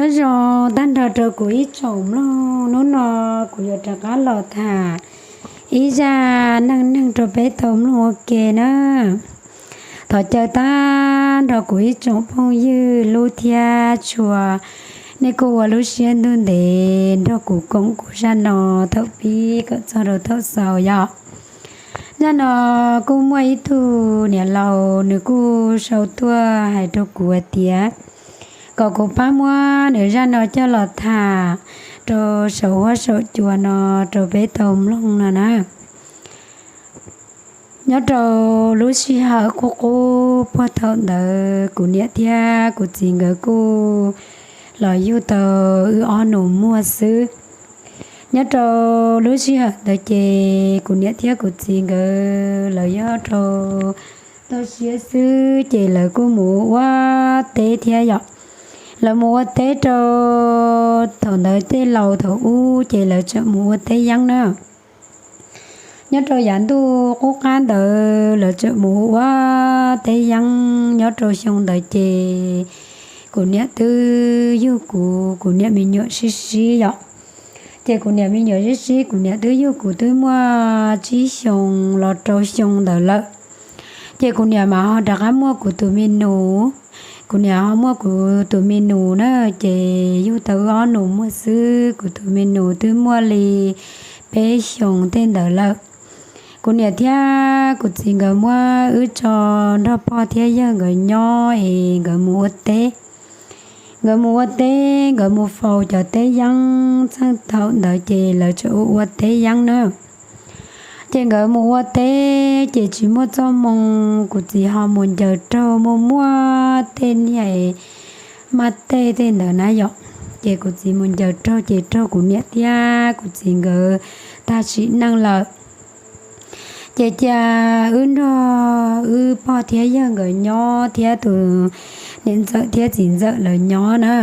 Nyob zoo tag nrho rau kuv ib tsoom mloog, hnub no kuv yuav rov qab los tham ib zaj neej neeg rau peb tau mloog ua ke na. Thov caw tag nrho kuv ib tsoom phooj ywg hlub thiab tshua, nej kuj ua lub siab ntuj ntev nrog kuv koom kuv zaj no thaum pib kom txog rau thaum xaus yom. Zaj no kuj muaj ib tug niam laus nws kuj sau tuaj hais rau kuv hais tias kom kuv pab muab nws zaj no coj los tham rau saum huab saum cua no rau peb tau mloog no na. Nyob rau lub sij hawm qub qub puag thaum ntawd kuv niam thiab kuv txiv nkawd kuj los yug tau wb ob nus muag xwb. Nyob rau lub sij hawm ntawd ces kuv niam thiab kuv txiv nkawd lawv yog rau toj siab xwb ces lawv kuj mus ua teb thiab yom. Lawv mus ua teb rau thaum ntawd tej laus thaum ub ces lawv tseem mus ua teb yeeb na. Nyob rau yav ntuj qub qab ntawd lawv tseem mus ua teb yeeb, nyob rau xyoo ntawd ces kuv niam twb yug kuv, kuv niam me nyuam sib sib yom. Ces kuv niam me nyuam sib sib, kuv niam twb yug kuv twb muaj tsib xyoo los rau xyoo ntawd lawm. Ces kuv niam mas ho rov qab muaj kuv tus me nus. Kuv niam ho muaj kuv tus me nus na, ces yug tau wb ob nus muag xwb, kuv tus me nus twb muaj li peb xyoos tej ntawd lawm. Kuv niam thiab kuv txiv nkawd muab wb tso nrog pog thiab yawg nkawd nyob es nkawd mus ua teb. Nkawd mus ua teb, nkawd mus faus cov teb yeeb, txheej thaum ntawd ces lawv tseem ua ua teb yeeb na. Ces nkawd mus ua teb ces tsis muaj txoj hmoo, kuv txiv ho mus ncaws raug muaj muaj tej niag maj tej tej ntawd na yom. Ces kuv txiv mus ncaws raug ces raug kuv niam thiab kuv txiv nkawd tag sim neej lawm. Ces cia wb nrog wb pog thiab yawg nkawd nyob thiab tus niam ntxawm thiab txiv ntxawm lawv nyob na.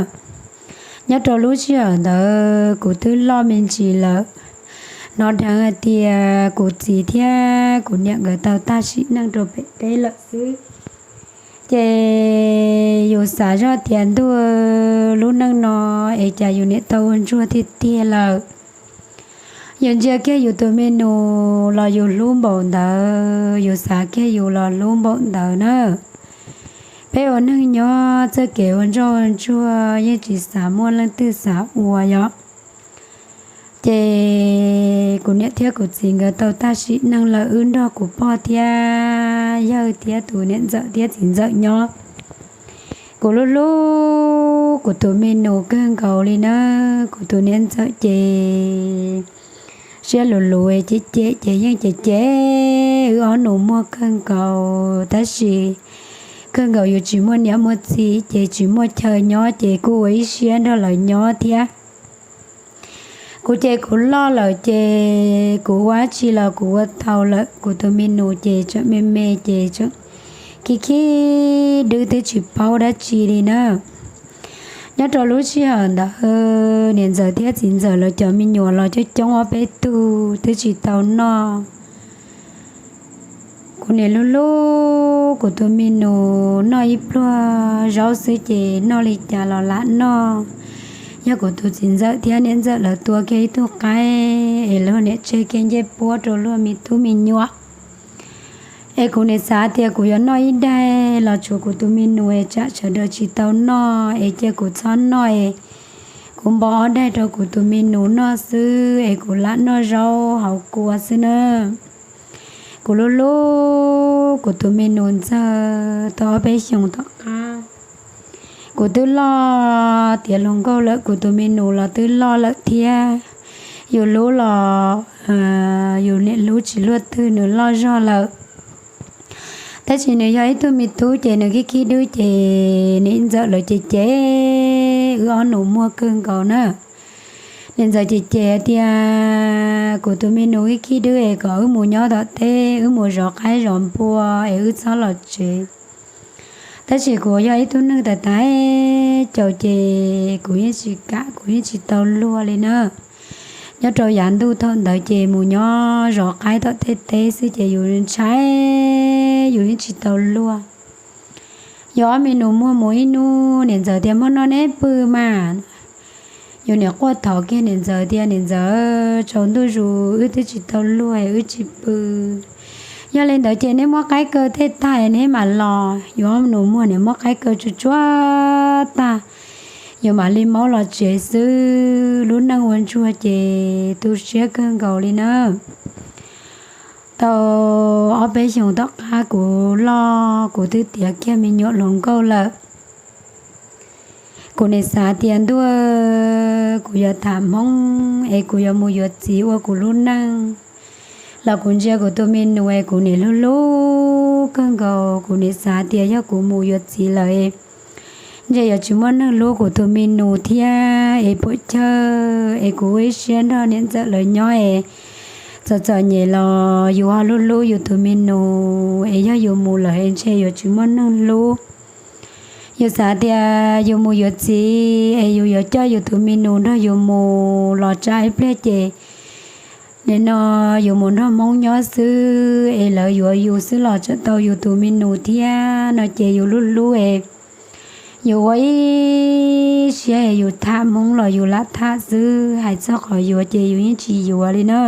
Nyob rau lub sij hawm ntawd kuv twb loj me ntsis lawm, hnov dheev hais tias kuv txiv thiab kuv niam nkawd tau tag sim neej rau pem teb lawm xwb. Ces yus xav zoj tias ntuj, lub neej no es cas yus niam tau ua ntsuag tiag tiag lawm. Yus ntsia kiag yus tus me nus los yus hlub npaum ntawd, yus xav kiag yus los hlub npaum ntawd na. Peb ua neeg nyob txoj kev ua ntsoj ua ntsuag yeej tsis xav muaj leej twg xav ua yom. Ces kuv niam thiab kuv txiv nkawd tau tag sim neej lawm, wb nrog kuv pog thiab yawg thiab tus niam ntxawm thiab txiv ntxawm nyob. Kuv hlub hlub kuv tus me nus kawg nkaus li na. Kuv tus niam ntxawm ces siab luv luv, cem cem ces yeej cem cem wb ob nus muag kawg nkaus, tab sis kawg nkaus yus tsis muaj niam muaj txiv ces tsis muaj chaw nyob ces kuj ua ib siab nrog lawv nyob thiab. Kuv ces kuv loj lawm ces kuv ua dab tsi los kuv ua tau lawm, kuv tus me nus ces tseem me me ces tseem khib khib dwb twb tsis paub dab tsi li na. Nyob rau lub sij hawm ntawd niam ntxawm thiab txiv ntxawm lawv cov me nyuam los coob coob ob peb tug twb tsis tau noj. Kuv niam hlub hlub kuv tus me nus, noj ib pluag zaub xwb ces noj li cas los lam noj. Yog kuv tus txiv ntxawm thiab niam ntxawm lawv tua kiag ib tug qaib es luag niam tseg kiag ncej puab rau luag me tub me nyuam. Es kuv niam xav tias kuv yuav noj ib daig los tshuav kuv tus me nus es tsam sawv daws tsis tau noj es cia kuv txhob noj es kuv npo ob daig rau kuv tus me nus noj xwb es kuv lam noj zaub hauv kua xwb na. Kuv hlub hlub kuv tus me nus ntxawg tau ob peb xyoos tom qab. Kuv twb loj tiav hluas nkauj lawm, kuv tus me nus los twb loj lawm thiab. Yus hlub los yus niam hlub tsis luaj twg, nws loj zog lawm. Tab sis nws yog ib tug me tub ces nws khib khib dwb ces niam ntxawm lawv cem cem wb ob nus muag kawg nkaus na. Niam ntxawm cem cem tias kuv tus me nus khib khib dwb es kom wb mus nyob tom teb, wb mus zov qaib zov npua es wb txhob los tsev. Tab sis kuv yog ib tug neeg tais tais caus ces kuv yeej tsis kam, kuv yeej tsis tau luag li na. Nyob rau yav ntuj thaum ntawd ces mus nyob zov qaib tom tej teb xwb ces yus ntshai, yus yeej tsis tau luag. Yus ob me nus muag mus ib hnub niam ntxawm tias, Mog, noj neb pw mas. Yus niam quaj thov kiag niam ntxawm tias, Niam ntxawm, tsaus ntuj zus wb twb tsis tau luag, wb tsis pw. Yog li ntawd ces neb muab qaib kaw tej tag neb mam los, yuav nus muag niam muab qaib kaw tsuag tsuag tag, yus mam li maub los tsev xwb. Lub neej ua ntsuag ces tu siab kawg nkaus li na. Tau ob peb xyoos tom qab kuv loj, kuv twb tiav kiag me nyuam hluas nkauj lawm. Kuv nim xav tias ntuj, kuv yuav tham hmoob es kuv yuav mus yuav txiv ua kuv lub neej. Los kuv ntsia kuv tus me nus es kuv nim hlub hlub kawg nkaus, kuv nim xav tias yog kuv mus yuav txiv lawm es ntshe yuav tsis muaj neeg hlub kuv tus me nus thiab es puam chawj es kuv ua ib siab nrog niam ntxawm lawv nyob es txom txom nyem los yus ho hlub hlub yus tus me nus es yog yus mus lawm es ntshe yuav tsis muaj neeg hlub. Yus xav tias yus mus yuav txiv es yus yuav coj yus tus me nus nrog yus mus los tsam ib pliag ces nim no yus mus nrog hmoob nyob xwb es lawv yuav yus xwb los tsam tau yus tus me nus thiab no ces yus hlub hlub es yus ua ib siab es yus tham hmoob los yus lam tham xwb, hais txog qhov yuav ces yus yeej tsis yuav li na.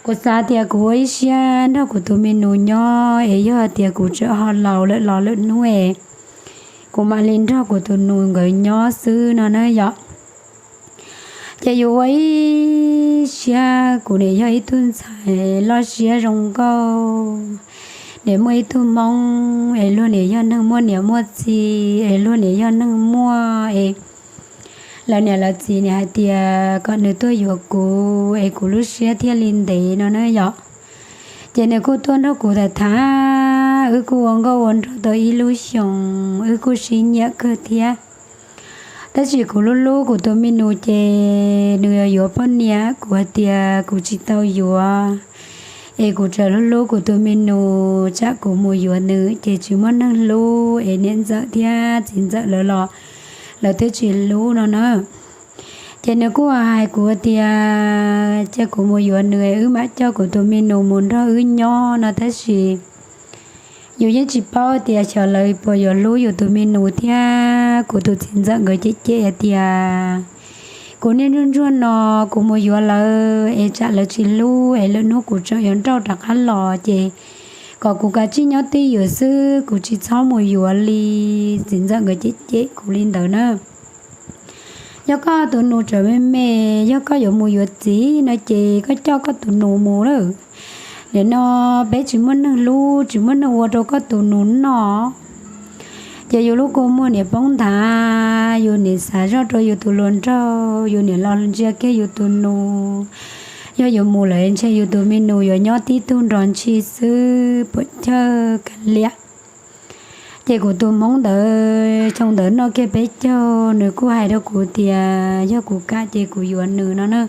Kuv xav tias kuv ua ib siab nrog kuv tus me nus nyob es yog tias kuv tseem ho laus lawm los lwm hnub es kuv mam li nrog kuv tus nus nkawd nyob xwb no na yom. Ces yus ua ib siab, kuv nim yog ib tug ntxhais loj siab zoo nkauj, nim muaj ib tug hmoob es luag nim yog neeg muaj niam muaj txiv es luag nim yog neeg muaj es lawv niam lawv txiv nim hais tias kom nws tuaj yuav kuv es kuv lub siab thiaj li ntev no na yom. Ces nws kuj tuaj nrog kuv tham tham, wb kuj ua nkauj ua nraug tau ib lub xyoos, wb kuj sib nyiam kawg thiab. Tab sis kuv hlub hlub kuv tus me nus ces nws yuav yuav poj niam, kuv hais tias kuv tsis tau yuav, es kuv tseem hlub hlub kuv tus me nus, tsam kuv mus yuav nws ces tsis muaj neeg hlub es niam ntxawm thiab txiv ntxawm lawv los lawv twb tsis hlub no na. Ces nws kuj hais kuv tias cia kuv mus yuav nws es wb mam coj kuv tus me nus mus nrog wb nyob no tab sis yus yeej tsis paub tias xyov lawv puas yuav hlub yus tus me nus thiab. Kuv tus txiv ntxawm nkawd cem cem hais tias kuv niaj ntsuag ntsuag no kuv mus yuav lawv es tsam lawv tsis hlub es lwm hnub kuv tseem yuav nrauj rov qab los ces kom kuv kav tsij nyob twj ywm xwb, kuv tsis txhob mus yuav li. Txiv ntxawm nkawd cem cem kuv li ntawd na. Yog koj tus nus tseem me me, yog koj yuav mus yuav txiv no ces koj coj koj tus nus mus lawm. Nim no peb tsis muaj neeg hlub, tsis muaj neeg ua rau koj tus nus noj. Ces yus lub kua muag nim poob nthav, yus nim xav zoj rau yus tus hluas nraug, yus nim los ntsia kiag yus tus nus. Yog yus mus lawm ntshe yus tus me nus yuav nyob tib tug nrov ntshis xwb, puam chawj kag liam. Ces kuv tus hmoob ntawd xyoo ntawd noj kiag peb caug, nws kuj hais rau kuv tias yog kuv kam ces kuv yuav nws no na.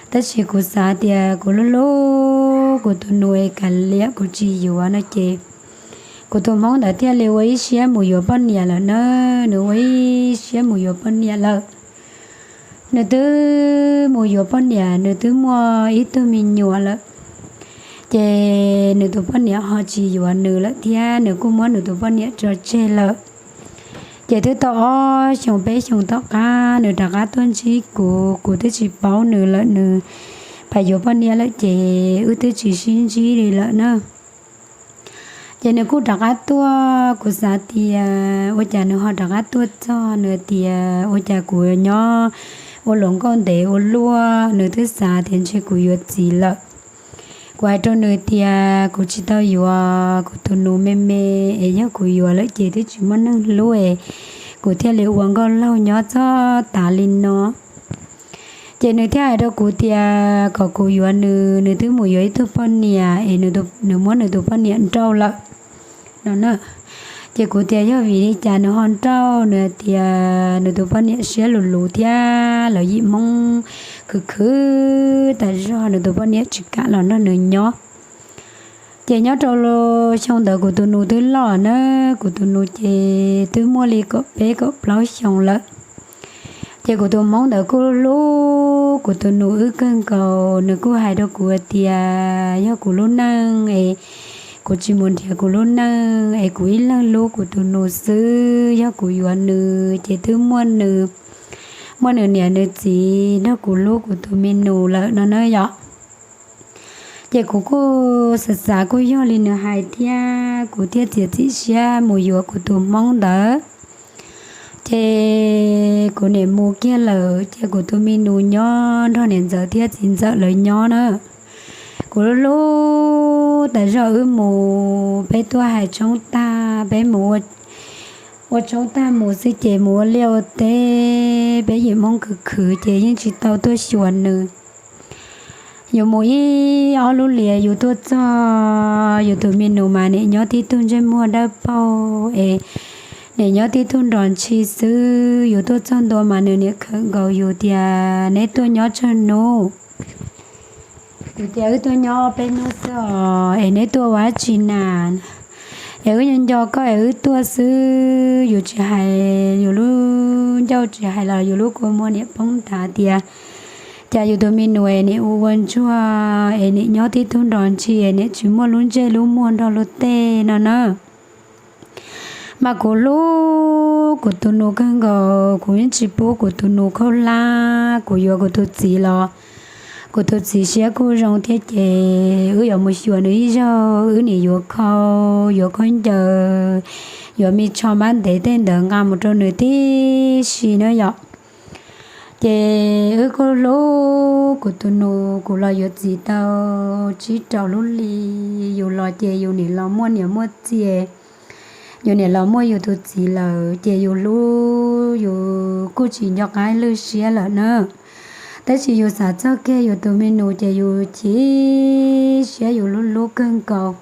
Tab sis kuv xav tias kuv hlub hlub kuv tus nus es kag liam kuv tsis yuav no ces kuv tus hmoob ntawd thiaj li ua ib siab mus yuav poj niam lawm na. Nws ua ib siab mus yuav poj niam lawm. Nws twb mus yuav poj niam, nws twb muaj ib tug me nyuam lawm. Ces nws tus poj niam ho tsis yuav nws lawm thiab, nws kuj muab nws tus poj niam tso tseg lawm. Ces twb tau ob xyoos peb xyoos tom qab nws rov qab tuaj ntsib kuv, kuv twb tsis paub nws lawm, nws pais yuav poj niam lawm ces wb twb tsis sib ntsib li lawm na. Ces nws kuj rov qab tuaj, kuv xav tias ua cas nws ho rov qab tuaj txog, nws tias ua cas kuv nyob ua luam nkauj ntev ua luaj, nws twb xav tias ntshe kuv yuav txiv lawm. Kuv hais rau nws tias kuv tsis tau yuav, kuv tus nus me me, es yog kuv yuav lawm ces twb tsis muaj neeg hlub es kuv thiaj li ua nkauj laug nyob txog tav li no. Ces nws thiaj hais rau kuv tias kom kuv yuav nws, nws twb mus yuav ib tug poj niam es nws muab nws tus poj niam nrauj lawm no na. Ces kuv tias yog vim li cas nws ho nrauj, nws hais tias nws tus poj niam siab luv luv thiab lawv yim Hmoob khwv khwv tas zog, nws tus poj niam tsis kam los nrog nws nyob. Ces nyob rau xyoo ntawd kuv tus nus twb loj na, kuv tus nus ces twb muaj li kaum peb kaum plaub xyoo lawm. Ces kuv tus Hmoob ntawd kuj hlub kuv tus nus wb kawg nkaus, nws kuj hais rau kuv hais tias yog kuv lub neej es kuv tsis mus nrhiav kuv lub neej es kuv ib leeg hlub kuv tus nus xwb, yog kuv yuav nws ces twb muaj nws muaj nws niam nws txiv nrog kuv hlub kuv tus me nus lawm no na yom. Ces kuv kuj xav xav kuj yog li nws hais thiab, kuv thiaj txiav txim siab mus yuav kuv tus hmoob ntawd. Ces kuv niam mus kiag lawm, ces kuv tus me nus nyob nrog niam ntxawm thiab txiv ntxawm lawv nyob na. Kuv hlub hlub tas zog wb mus, peb tuaj hais tshoob tag, peb mus ua tshoob tag mus xwb ces mus ua liaj ua teb, peb yim hmoob khwv khwv ces yeej tsis tau tuaj xyuas nws. Yus mus ib ob lub lias yus tuaj txog, yus tus me nus mas nim nyob tib tug ntsej muag dawb paug es nim nyob tib tug nrov ntshis xwb. Yus tuaj txog ntua mas nws nim khawm nkaus yus tias, neb tuaj nyob tsawg hnub? Yus tias, wb tuaj nyob peb hnub xwb os, es neb tuaj ua dab tsi na? Es wb nco nco koj es wb tuaj xwb. Yus tsis hais, yus lub ncauj tsis hais los yus lub kua muag nim poob nthav tias, cas yus tus me nus es nim ua ua ntsuag es nim nyob tib tug nrov ntshis es nim tsis muaj lub ntsej lub muag nrog luag tej no na. Mas kuv hlub kuv tus nus kawg nkaus, kuv yeej tsis pub kuv tus nus khaub hlab. Kuv yuav kuv tus txiv los kuv tus txiv siab kuj zoo thiab ces wb yuav mus xyuas nws ib zaug, wb nim yuav khau, yuav khaub ncaws, yuav me tsho npab ntev tej ntawd nqa mus rau nws tib si na yom. Ces wb kuj hlub kuv tus nus, kuv los yuav txiv tau tsib rau lub hli, yus los ces yus nim los muaj niam muaj txiv, yus nim los muaj yus tus txiv lawm ces yus hlub yus kuj tsis nco qab lwj siab lawm na. Tab sis yus xav txog kiag yus tus me nus ces yus chim siab, yus hlub hlub kawg nkaus.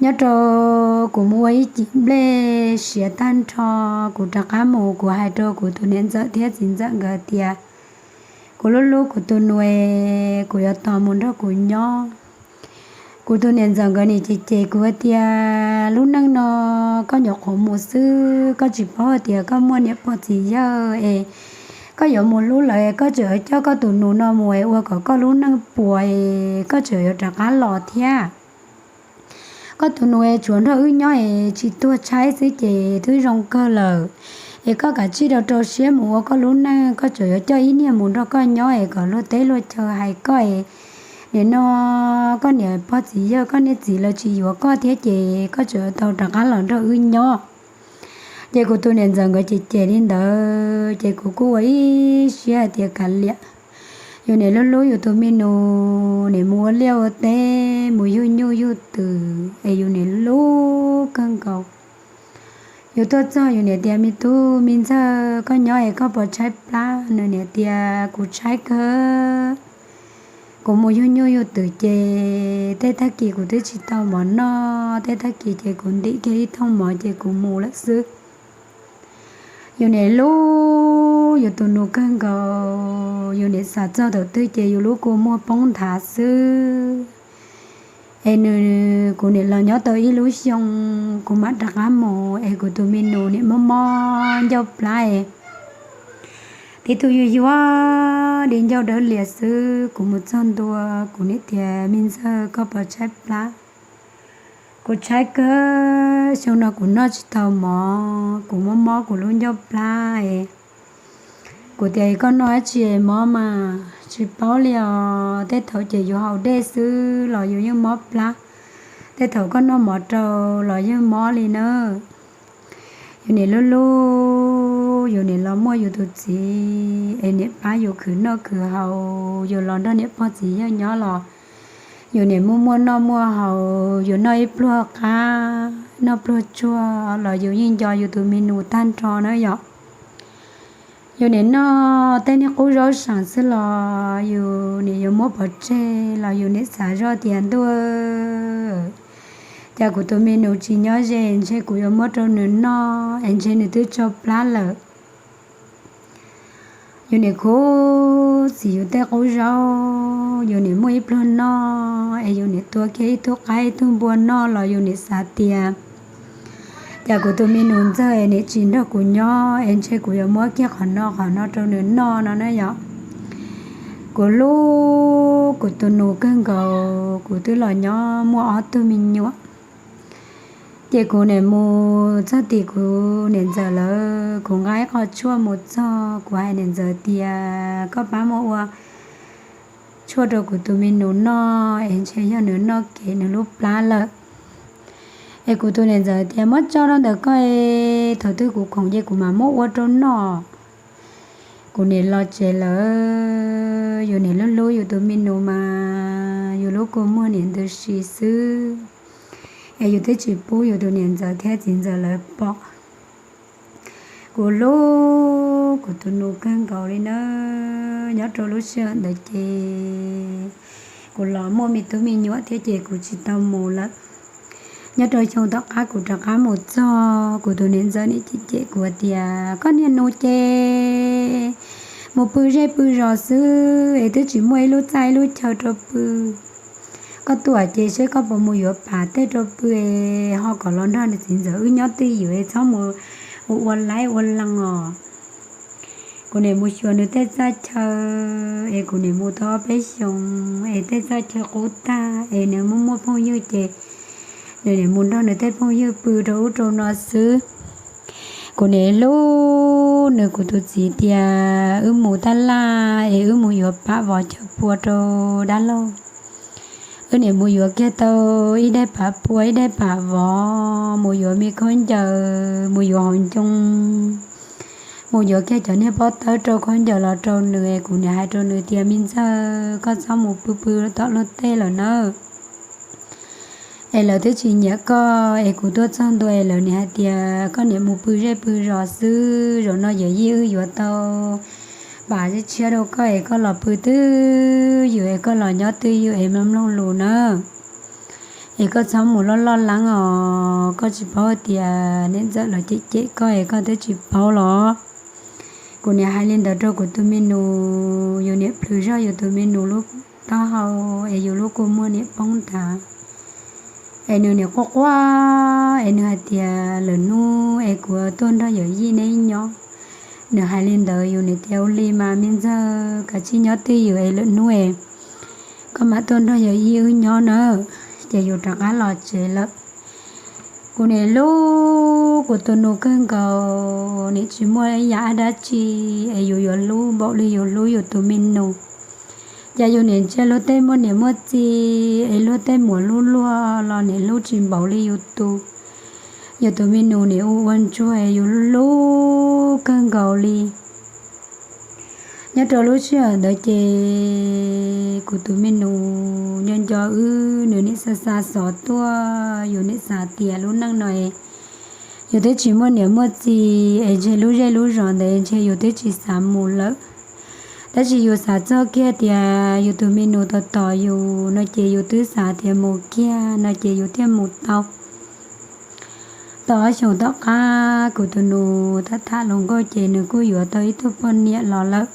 Nyob rau kuv mus ua ib cim nplej siav tag nrho, kuv rov qab mus kuv hais rau kuv tus niam ntxawm thiab txiv ntxawm nkawd tias, kuv hlub hlub kuv tus nus, kuv yuav tos mus nrog kuv nyob. Kuv tus niam ntxawm nkawd nim cem cem kuv tias, lub neej no koj nyuam qhuav mus xwb, koj tsis paub hais tias koj muaj niam pog txiv yawg es koj yuav mus hlub lawv, koj tseem coj koj tus nus no mus es ua kom koj lub neej puas es koj tseem yuav rov qab los thiab. Koj tus nus es tsuas nrog wb nyob es tsis tuag tshaib xwb ces twb zoo kawg lawm. Es koj kav tsij rau rau siab mus ua koj lub neej, koj tseem yuav coj ib niag mus nrog koj nyob es kom luag teb luag chaw hais koj es nim no koj niam pog txiv yawg koj niag txiv lawv tsis yuav koj thiab ces koj tseem tau rov qab los nrog wb nyob. Ces kuv tus niam ntxawm nkawd cem cem li ntawd ces kuv kuj ua ib siab hais tias kav liam. Yus nim hlub hlub yus tus me nus, nim mus ua liaj ua teb, mus yug nyuj yug twm es yus nim hlub kawg nkaus. Yus tuaj txog yus nim tias, me tub me ntxawg, koj nyob es koj puas tshaib plab? Nws nim tias, kuv tshaib kawg. Kuv mus yug nyuj yug twm ces tej tag kis kuv twb tsis tau mov noj, tej tag kis ces kuv ntim kiag ib thooj mov ces kuv mus lawm xwb. Yus nim hlub yus tus nus kawg nkaus, yus nim xav txog thaum twg ces yus lub kua muag poob nthav xwb. Es nws, kuv nim los nyob tau ib lub xyoo, kuv mam rov qab mus, es kuv tus me nus nim mob mob ncauj plab es tib tug yuag yuag di ncauj dawb lias xwb. Kuv mus txog ntua, kuv nim tias, me ntxawg, koj puas tshaib plab? Kuv tshaib kawg, xyoo no kuv noj tsis tau mov, kuv mob mob kuv lub ncauj plab es. Kuv tias, koj noj dab tsi mob mas? Tsis paub li os, tej thaum ces yus haus dej xwb los yus yeej mob plab, tej thaum koj noj mov rau los yeej mob li nawb. Yus nim hlub hlub, yus nim los muaj yus tus txiv es nim pab yus khwv noj khwv haus, yus los nrog niam pog txiv yawg nyob los yus nim muaj muaj noj muaj haus, yus noj ib pluag qab noj pluag tsuag los yus yeej nco yus tus me nus tag nrho na yom. Yus nim noj tej niag qub zaub seem xwb los yus nim yuav muab pov tseg los yus nim xav zoj tias, ntuj, cas kuv tus me nus tsis nyob ze, ntshe kuv yuav muab rau nws noj es ntshe nws twb tso plab lawm. Yus nim khuv xim yus tej qub zaub, yus nim muaj ib pluag noj es yus nim tua kiag ib tug qaib ib tug npua noj los yus nim xav tias, cas kuv tus me nus ntxawg es nim tsis nrog kuv nyob es ntshe kuv yuav muab kiag qhov no qhov no rau nws noj no na yom. Kuv hlub kuv tus nus kawg nkaus, kuv twb los nyob muaj ob tug me nyuam. Ces kuv nim mus txog tim kuv niam ntxawm lawm, kuv nqa ib qho tshuaj mus txog, kuv hais niam ntxawm tias koj pab muab ua tshuaj rau kuv tus me nus noj es ntshe yog nws noj kev nws lub plab lawm. Es kuv tus niam ntxawm tias muab tso rau ntawm koj, thaum twg kuv khoom ces kuv mam muab ua rau noj. Kuv nim los tsev lawm, yus nim hlub hlub yus tus me nus mas yus lub kua muag nim ntws si xwb, es yus twb tsis pub yus tus niam ntxawm thiab txiv ntxawm lawv pom. Kuv hlub kuv tus nus kawg nkaus li na. Nyob rau lub sij hawm ntawd ces kuv los muaj me tub me nyuam thiab ces kuv tsis tau mus lawm. Nyob rau xyoo tom qab kuv rov qab mus txog, kuv tus niam ntxawm nim cem cem kuv tias koj niag nus ces mus pw zej pw zos xwb es twb tsis muaj ib lub txaj ib lub chaw rau pw. Koj tuaj ces seb koj puas mus yuav pam tej rau pw, ho kom los nrog nws txiv ntxawm wb nyob twj ywm es txhob mus ua laib ua lees os. Kuv nim mus xyuas nws tej txaj chaw, es kuv nim mus tau ob peb xyoos es tej txaj chaw qub tag es nws muaj muaj phooj ywg ces nws nim mus nrog nws tej phooj ywg pw rau ub rau no xwb. Kuv nim hlub nws, kuv tus txiv tias wb mus taj laj es wb mus yuav pam vov chaw pua rau dab laug. Wb nim mus yuav kiag tau ib daim pam pua ib daim pam vov, mus yuav me khaub ncaws, mus yuav hauv ncoo, mus yuav kiag cov niag pob tawb rau khaub ncaws los rau nws. Kuv nim hais rau nws tias me ntxawg, koj txhob mus pw pw tom luag tej lawm na, es lawv twb tsis nyiam koj. Es kuv tuaj txog ntua es lawv nim hais tias koj nim mus pw zej pw zos xwb, zaum no yawm yij wb yuav tau pam tshiab rau koj es koj los pw twj ywm es koj los nyob twj ywm es mloog mloog lus na, es koj txhob mus loj loj leeb os. Koj tsis paub tias niam ntxawm los cem cem koj es koj twb tsis paub los? Kuv nim hais li ntawd rau kuv tus me nus, yus nim plhws zog yus tus me nus lub taub hau es yus lub kua muag nim poob ntag. Es nws nim quaj quaj es nws hais tias lwm hnub es kuv tuaj nrog yawm yij neb nyob. Nws hais li ntawd yus nim tias ua li mas me ntxawg, kav tsij nyob twj ywm es lwm hnub es koj mam tuaj nrog yawm yij wb nyob na. Ces yus rov qab los tsev lawm. Kuv nim hlub kuv tus nus kawg nkaus, nim tsis muaj ib yam dab tsi es yus yuav hlub npaum li yus hlub yus tus me nus. Ces yus nim ntsia luag tej muaj niam muaj txiv es luag tej muam hlub luag los nim hlub tsis npaum li yus tus. Yus tus me nus nim ua ua ntsuag es yus hlub kawg nkaus li. Nyob rau lub sij hawm ntawd ces kuv tus me nus nco nco wb, nws nim xa xa xov tuaj, yus nim xav tias lub neej no es yus twb tsis muaj niam muaj txiv es ntshe lub zej lub zos ntawd ntshe yus twb tsis xav mus lawm. Tab sis yus xav txog kiag tias yus tus me nus tos tos yus no ces yus twb xav tias mus kiag no ces yus thiaj mus tau. Tau ob xyoos tom qab kuv tus nus tham tham hluas nkauj ces nws kuj yuav tau ib tug poj niam los lawm.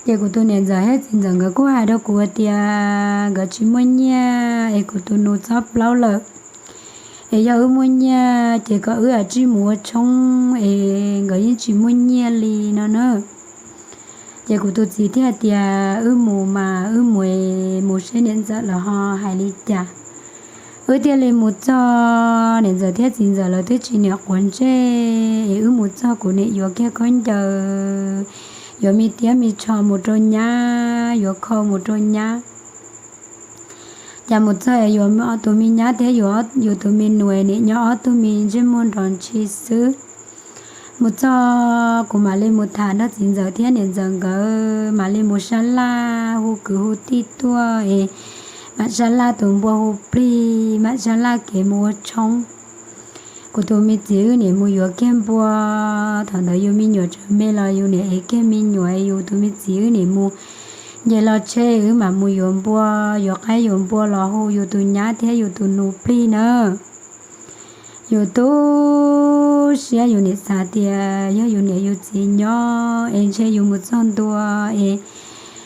Ces kuv tus niam ntxawm thiab txiv ntxawm nkawd kuj hais rau kuv tias nkawd tsis muaj nyiaj es kuv tus nus txhob plaub lawm, es yog wb muaj nyiaj ces kom wb ua tsij mus ua tshoob es nkawd yeej tsis muaj nyiaj li no na. Ces kuv tus txiv thiaj tias wb mus mas wb mus es mus seb niam ntxawm lawv ho hais li cas. Wb thiaj li mus txog, niam ntxawm thiab txiv ntxawm lawv twb tsis niam quav ntsej es wb mus txog kuv nim yuav kiag khaub ncaws, yuav me tiab me tsho mus rau nyab, yuav khau mus rau nyab. Cas mus txog es yus tus me nyab thiab yus tus me nus nim nyob ob tug me ntsej muag nrov ntshis xwb. Mus txog kuv mam li mus tham nrog txiv ntxawm thiab niam ntxawm nkawd, mam li mus sab laj hu kwv hu tij tuaj es mam sab laj tus npua hu plig, mam sab laj kev mus ua tshoob. Kuv tus me txiv wb nim mus yuav kiag npua, thaum ntawd yus me nyuam tseem me los yus nim ev kiag me nyuam, yus tus me txiv wb nim mus nce los tsheb wb mam mus yuav npua, yuav qaib yuav npua los hu yus tus nyab thiab yus tus nus plig na. Yus tu siab yus nim xav tias yog yus niam yus txiv nyob es ntshe yus mus txog ntua es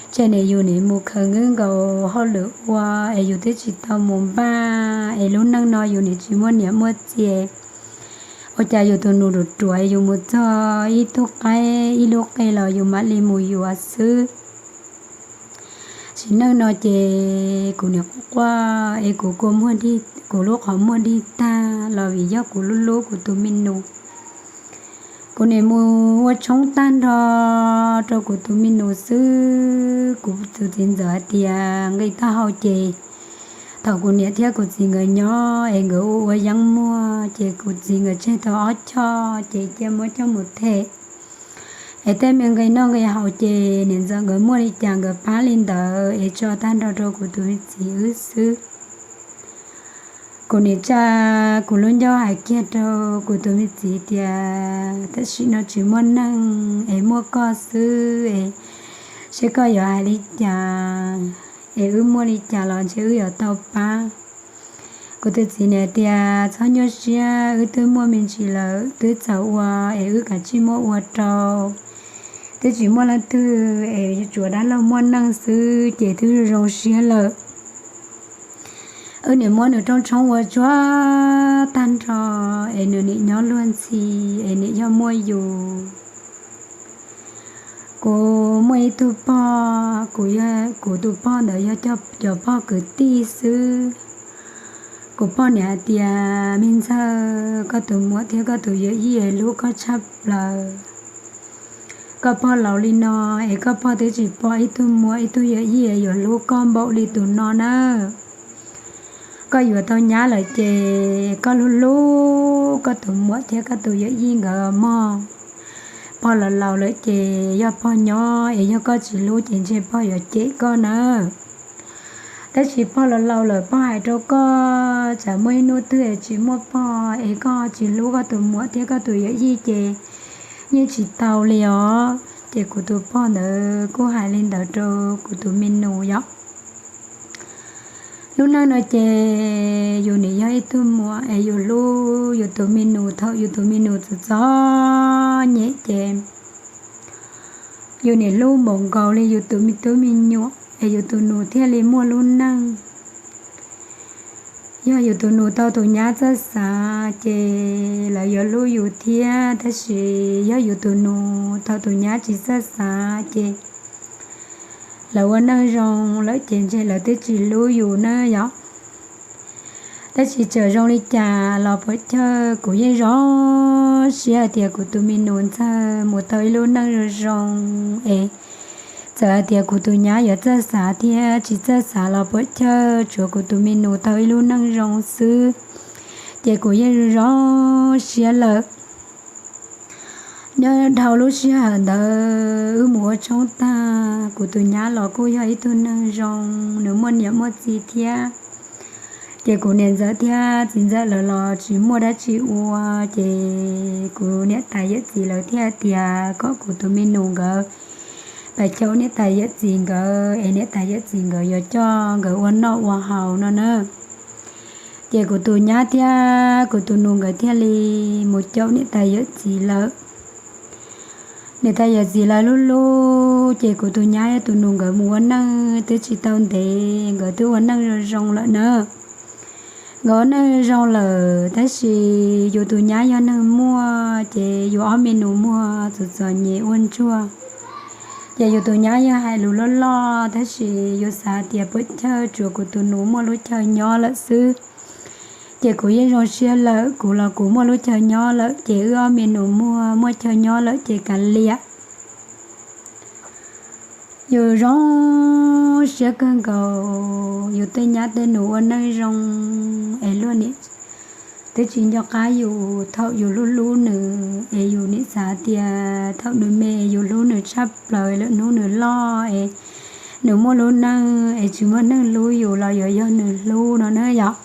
ntshe nim yus nim mus khaws nkaus nkaus hauj lwm ua es yus twb tsis tau mus npaj es lub neej no yus nim tsis muaj niam muaj txiv. Ua cas yus tus nus ruam ruam yus mus txog ib tug qaib ib lub qe los yus mam li mus yuav xwb. Sim neej no ces kuv nim quaj quaj es kuv kua muag dig, kuv lub qhov muag dig tag los vim yog kuv hlub hlub kuv tus me nus. Kuv nim mus ua tshoob tag nrho rau kuv tus me nus xwb. Kuv tus txiv ntxawm hais tias nqi taub hau ces thaum kuv niam thiab kuv txiv nkawd nyob es nkawd ua ua yeeb muag ces kuv txiv nkawd tseg tau ob choj ces cia muab coj mus them. Es tej me nqi noj nqi haus ces niam ntxawm nkawd muaj li cas nkawd pab li ntawd es tso tag nrho rau kuv tus me txiv wb xwb. Kuv nim tsa kuv lub ncauj hais kiag rau kuv tus me txiv tias tam sim no tsis muaj neeg es muaj koj xwb es seb koj yuav hais li cas, es wb muaj li cas los ntshe wb yuav tau pab. Kuv tus txiv nim tias txhob nyuaj siab, wb twb muaj me ntsis lawm, twb txaus ua es wb kav tsij muab ua rau. Twb tsis muaj leej twg es tsuas dab laug muaj neej xwb ces twb zoo siab lawm. Wb nim muab nws rooj tshoob ua tsuag tag nrho es nws nim nyob luag ntxhi es nim yog muaj yus. Kuv muaj ib tug pog, kuv yog, kuv tus pog ntawd yog cov pog kwv tij xwb. Kuv pog nim hais tias me ntxawg, koj tus muam thiab koj tus yawm yij hlub koj tshaj plaws. Koj pog laus li no es koj pog twb tsis pom ib tug muam ib tug yawm yij yuav hlub koj npaum li tus no na. Koj yuav tau nyab lawm ces koj hlub hlub koj tus muam thiab koj tus yawm yij nkawd mog. Pog laus laus lawm ces yog pog nyob es yog koj tsis hlub ces ntshe pog yuav cem koj na. Tab sis pog laus laus lawm pog hais rau koj, tsam muaj ib hnub twg es tsis muaj pog es koj tsis hlub koj tus muam thiab koj tus yawm yij ces yeej tsis tau li os. Ces kuv tus pog ntawd kuj hais li ntawd rau kuv tus me nus yom. Lub neej no ces yus nim yog ib tug muam es yus hlub yus tus me nus, thaum yus tus me nus txom txom nyem ces yus nim hlub npaum nkaus li yus tus me tub me nyuam es yus tus nus thiaj li muaj lub neej. Yog yus tus nus tau tus nyab txawj xav ces lawv yuav hlub yus thiab, tab sis yog yus tus nus tau tus nyab tsis txawj xav ces lawv ua neej zoo lawm ces ntshe lawv twb tsis hlub yus na yom. Tab sis txawm zoo li cas los puas chawj kuv yeej zoo siab hais tias kuv tus me nus ntxawg mus tau ib lub neej zoo zoo es txawm hais tias kuv tus nyab yuav txawj xav thiab tsis txawj xav los puas chawj, tsuav kuv tus me nus tau ib lub neej zoo xwb ces kuv yeej zoo siab lawm. Nyob dhau lub sij hawm ntawd wb mus ua tshoob tag, kuv tus nyab los kuj yog ib tug neeg zoo, nws muaj niam muaj txiv thiab. Ces kuv niam ntxawm thiab txiv ntxawm lawv los tsis muaj dab tsi ua, ces kuv niam tais yawm txiv lawv thiaj tias kom kuv tus me nus nkawd pab caum niam tais yawm txiv nkawd es niam tais yawm txiv nkawd yuav coj nkawd ua noj ua haus no na. Ces kuv tus nyab thiab kuv tus nus nkawd thiaj li mus caum niam tais yawm txiv lawm. Niam tais yawm txiv lawv hlub hlub, ces kuv tus nyab thiab tus nus nkawd mus ua neej twb tsis tau ntev nkawd twb ua neej zoo zoo lawm na. Nkawd ua neej zoo lawm tab sis yus tus nyab yog neeg muaj, ces yus ob me nus muag txom txom nyem ua ntsuag. Ces yus tus nyab yeej hais lus loj loj tab sis yus xav tias puas chawj tsuav kuv tus nus muaj lub chaw nyob lawm xwb. Ces kuv yeej zoo siab lawm, kuv los kuv muaj lub chaw nyob lawm ces wb ob me nus muag muaj chaw nyob lawm ces kav liam. Yus zoo siab kawg nkaus, yus tej nyab tej nus ua neej zoo es luag nim twb tsis nco qab yus thaum yus hlub hlub nws es yus nim xav tias thaum nws me yus hlub nws tshaj plaws, lwm hnub nws loj es nws muaj lub neej es tsis muaj neeg hlub yus los yuav yog nws hlub no na yom.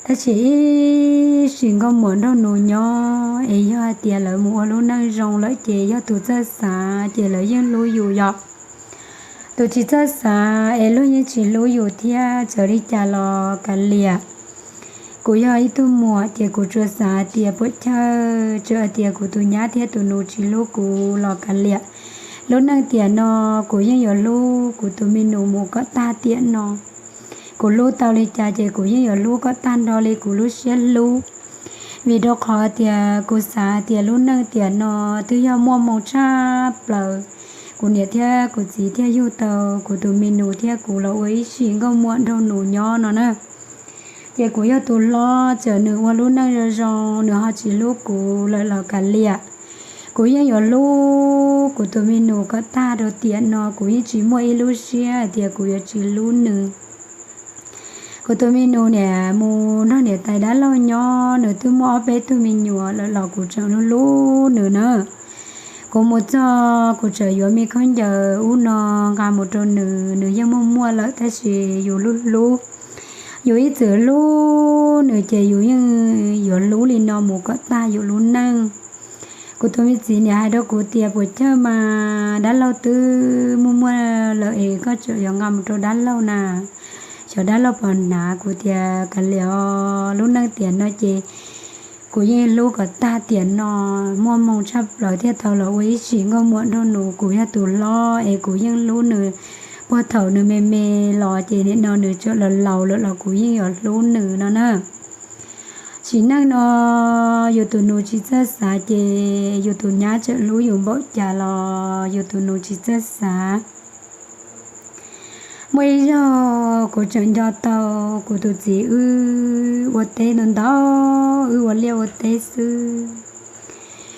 Tab sis ib sim nkauj muam nraug nus nyob es yog hais tias lawv mus ua lub neej zoo lawm ces yog tus txawj xav ces lawv yeej hlub yus yom. Tus tsis txawj xav es luag yeej tsis hlub yus thiab, txawm li cas los kav liam. Kuv yog ib tug muam ces kuv tsuas xav hais tias puas chawj, tsuas hais tias kuv tus nyab thiab tus nus tsis hlub kuv los kav liam. Lub neej tiam no kuv yeej yuav hlub kuv tus me nus mus kom tag tiam no. Kuv hlub tau li cas ces kuv yeej yuav hlub kom tag nrho li kuv lub siab hlub. Vim rau qhov tias kuv xav tias lub neej tiam no twb yog muaj hmoo tshaj plaws, kuv niam thiab kuv txiv thiaj yug tau kuv tus me nus thiab kuv los ua ib sim nkauj muam nraug nus nyob no na. Ces kuv yog tus hlob, txawm nws ua lub neej zoo zoo, nws ho tsis hlub kuv lawm los kav liam, kuv yeej yuav hlub kuv tus me nus kom tag rau tiam no. Kuv yeej tsis muaj ib lub siab hais tias kuv yuav tsis hlub nws. Kuv tus me nus niam mus nrog niam tais dab laug nyob, nws twb muaj ob peb tug me nyuam lawm los kuv tseem hlub hlub nws na. Kuv mus txog kuv tseem yuav me khaub ncaws ub no nqa mus rau nws, nws yeej muaj muaj lawm, tab sis yus hlub hlub, yus ib txwm hlub nws ces yus yeej yuav hlub li no mus kom tag yus lub neej. Kuv tus me txiv niam hais rau kuv tias, puas chawj mas dab laug twb muaj muaj lawm es koj tseem yuav nqa mus rau dab laug na, xyov dab laug puas hnav. Kuv tias, kav liam os, lub neej tiam no ces kuv yeej hlub kom tag tiam no, muaj hmoo tshaj plaws thiaj tau los ua ib sim nkauj muam nraug nus. Kuv yog tus hlob es kuv yeej hlub nws, puag thaum nws me me los ces nim no nws tseem laus laus lawm los kuv yeej yuav hlub nws no na. Sim neej no yus tus nus tsis txawj xav ces yus tus nyab tseem hlub yus npaum cas los yus tus nus tsis txawj xav. Muaj ib zaug kuv tseem nco tau kuv tus txiv wb ua teb ntau ntau, wb ua liaj ua teb xwb.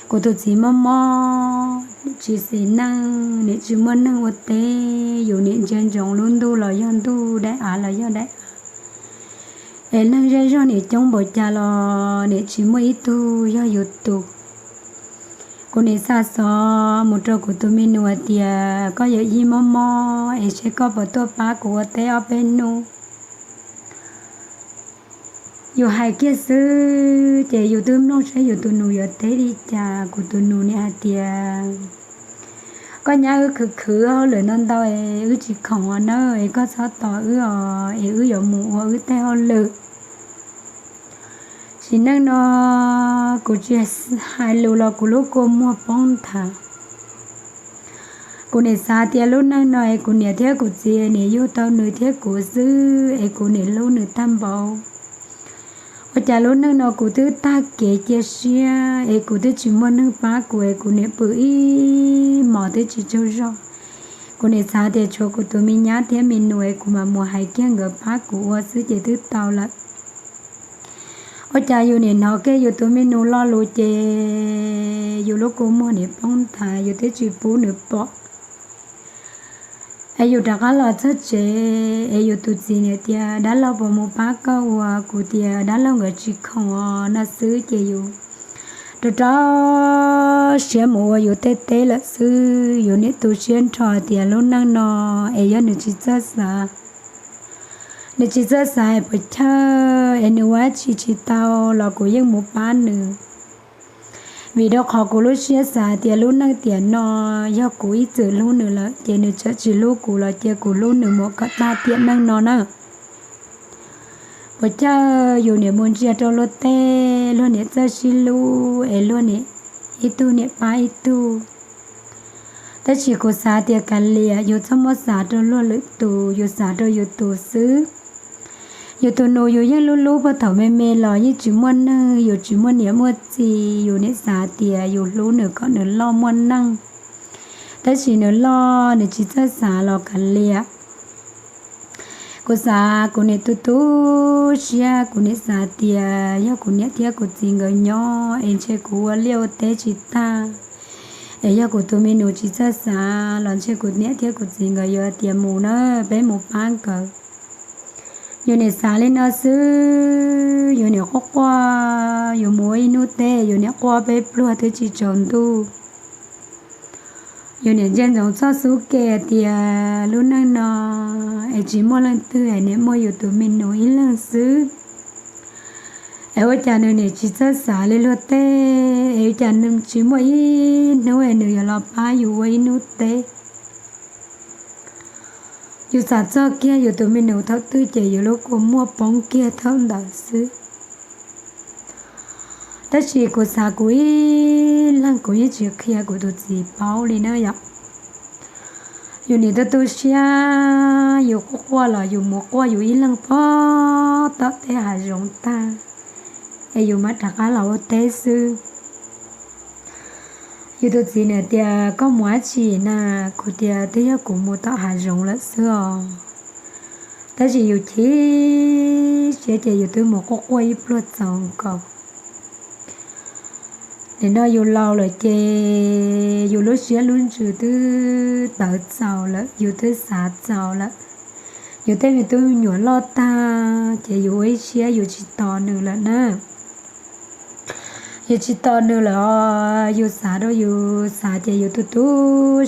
Kuv tus txiv mob mob, tsis xis neej, nim tsis muaj neeg ua teb, yus nim ntsia ntsoov lub ntuj los yog ntuj, daim av los yog daim av, es neeg zej zog nim coob npaum cas los nim tsis muaj ib tug yog yus tus. Kuv nim xa xov mus rau kuv tus me nus hais tias, koj yawm yij mob mob es seb koj puas tuaj pab kuv ua teb ob peb hnub. Yus hais kiag xwb ces yus twb mloog saib yus tus nus yuav teb li cas. Kuv tus nus nim hais tias, koj nyab wb khwv khwv hauj lwm ntau ntau es wb tsis khoom os nawb, es koj txhob tos wb os, es wb yuav mus ua wb tej hauj lwm. Sim neej no kuv tsis hais lus los kuv lub kua muag poob nthav. Kuv nim xav tias lub neej no es kuv niam thiab kuv txiv nim yug tau nws thiab kuv xwb es kuv nim hlub nws tag npaum. Ua cas lub neej no kuv twb tag kev cia siab es kuv twb tsis muaj neeg pab kuv es kuv nim pw ib hmos twb tsis tsaug zog. Kuv nim xav tias tshuav kuv tus me nyab thiab me nus es kuv mam mus hais kiag nkawd pab kuv ua xwb ces twb tau lawm. Ua cas yus nim hnov kiag yus tus me nus lo lus ces yus lub kua muag nim poob nthav, yus twb tsis pub nws pom. Es yus rov qab los txog tsev es yus tus txiv nim tias, dab laug puas mus pab koj ua? Kuv tias dab laug nkawd tsis khoom os no xwb ces yus rau rau siab mus ua yus tej teb lawm xwb. Yus nim tu siab nrho tias lub neej no es yog nws tsis txawj xav, nws tsis txawj xav es puas chawj es nws ua dab tsi tsis tau los kuv yeej mus pab nws. Vim rau qhov kuv lub siab xav tias lub neej tiam no yog kuv ib txwm hlub nws lawm ces nws txawm tsis hlub kuv los cia kuv hlub nws mus kom tag tiam neej no na. Puas chawj yus nim mus ntsia rau luag tej, luag nim txawj sib hlub es luag nim ib tug nim pab ib tug. Tab sis kuv xav tias kav liam, yus txhob muab xav rau luag lwm tus, yus xav rau yus tus xwb. Yus tus nus yus yeej hlub hlub puag thaum me me los yeej tsis muaj neeg, yus tsis muaj niam muaj txiv, yus nim xav tias yus hlub nws kom nws loj muaj neej. Tab sis nws loj nws tsis txawj xav los kav liam. Kuv xav kuv nim tu tu siab, kuv nim xav tias yog kuv niam thiab kuv txiv nkawd nyob es ntshe kuv ua liaj ua teb tsis tag. Es yog kuv tus me nus tsis txawj xav los ntshe kuv niam thiab kuv txiv nkawd yuav tias mus na, peb mus pab nkawd. Yus nim xav li no xwb, yus nim quaj quaj, yus mus ua ib hnub teb yus nim quaj peb pluag twb tsis tsaus ntuj. Yus nim ntsia ntsoov txoj xub ke tias lub neej no es tsis muaj leej twg es nim muaj yus tus me nus ib leeg xwb. Es ua cas nws nim tsis txawj xav li luag tej, es ua cas nws tsis muaj ib hnub es nws yuav los pab yus ua ib hnub teb. Yus xav txog kiag yus tus me nus thaum twg ces yus lub kua muag poob kiag thaum ntawd xwb. Tab sis kuv xav kuv ib leeg kuv yeej tsis qhia kuv tus txiv paub li na yom. Yus nim tu tu siab, yus quaj quaj los yus mus quaj yus ib leeg puag tom tej hav zoov tag, es yus mam rov qab los ua teb xwb. Yus tus txiv nws tias, koj mus dab tsi na? Kuv tias, twb yog kuv mus tom hav zoov lawm xwb os. Tab sis yus chim siab ces yus twb mus quaj quaj ib pluag txaus nkaus. Nim no yus laus lawm ces yus lub siab lub ntsws twb tawv txaus lawm, yus twb xav txaus lawm. Yus tej me tub me nyuam loj tag ces yus ua ib siab yus tsis tos nws lawm na. Yus tsis tos nws lawm, yus xav rau yus xav ces yus tu tu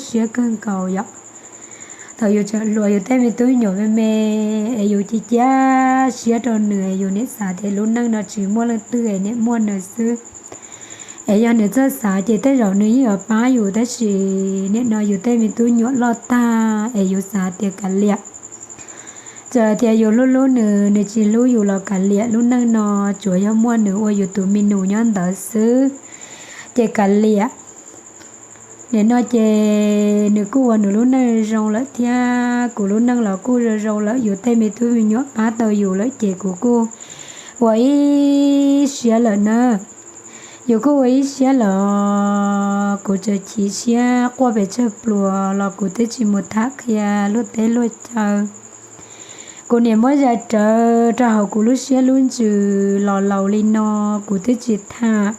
siab kawg nkaus yom. Thaum yus tseem hluas yus tej me tub me nyuam me me es yus cia cia siab rau nws, yus nim xav tias lub neej no tsis muaj leej twg es nim muaj nws xwb. Es yog nws txawj xav ces tej zaum nws yeej yuav pab yus, tab sis nim no yus tej me tub nyuam loj tag es yus xav tias kav liam. Txawm tias yus hlub hlub nws, nws tsis hlub yus los kav liam, lub neej no tsuas yog muaj nws ua yus tus me nus nyob ntawd xwb, ces kav liam. Nim no ces nws kuj ua nws lub neej zoo lawm thiab kuv lub neej los kuj zoo zoo lawm, yus tej me tub me nyuam pab tau yus lawm ces kuv kuj ua ib siab lawm na. Yus kuj ua ib siab lawm, kuv tseem chim siab quaj pes tsawg pluas los kuv twb tsis mus tham qhia luag teb luag chaw. Kuv nim muab zais rawv rau hauv kuv lub siab lub ntsws los laus li no, kuv twb tsis tham.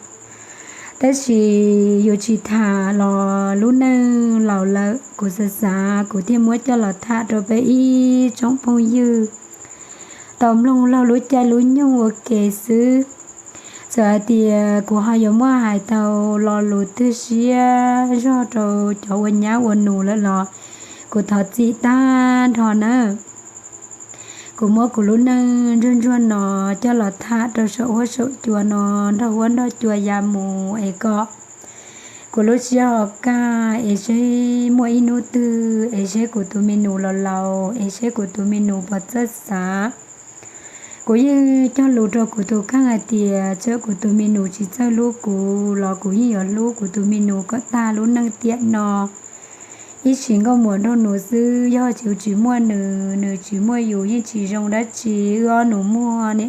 Tab sis yus tsis tham los lub neej laus lawm, kuv xav xav kuv thiaj muab coj los tham rau peb ib tsoom phooj ywg tau mloog laug lub caij lub nyoog ua ke xwb. Txawm hais tias kuv ho yuav muaj hais tau lo lus twg siab zog rau cov ua nyab ua nus lawm los kuv thov txim tag nrho na. Kuv muab kuv lub neej ntsuag ntsuag no coj los tham rau saum huab saum cua no, nrog huab nrog cua ya mus es kom kuv lub siab ho kaj, es seb muaj ib hnub twg es seb kuv tus me nus los laus, es seb kuv tus me nus puas txawj xav. Kuv yeej cog lus rau kuv tus kheej hais tias txawm kuv tus me nus tsis txawj hlub kuv los kuv yeej yuav hlub kuv tus me nus kom tag lub neej tiam no. Ib sim nkauj muam nraug nus xwb, yog tsis, tsis muaj nws, nws tsis muaj yus yeej tsis zoo dab tsi. Wb ob nus muaj ne,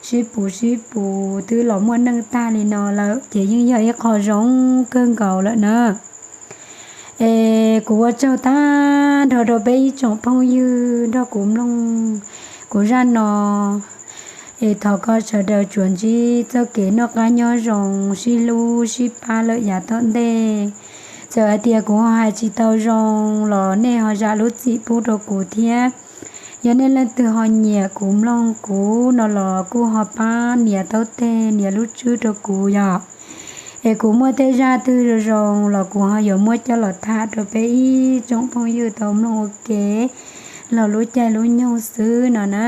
sib puv sib puv twb los muaj neej tag li no lawm ces yeej yog ib qho zoo kawg nkaus lawm na. Es kuv ua tsaug tag nrho rau peb ib tsoom phooj ywg nrog kuv mloog kuv zaj no. Es thov kom sawv daws tsuas ntsib txoj kev noj qab nyob zoo, sib hlub sib pab lawm yav tom ntej. Txawm hais tias kuv ho hais tsis tau zoo los nej ho zam lub txim pub rau kuv thiab. Yog nej leej twg ho nyiam kuv mloog kuv no los kuj ho pab nias taub teg nias lub tswb rau kuv yom. Es kuv muaj tej zaj twg zoo zoo los kuv ho yuav muab coj los tham rau peb ib tsoom phooj ywg tau mloog ua ke laug lub caij lub nyoog xwb no na.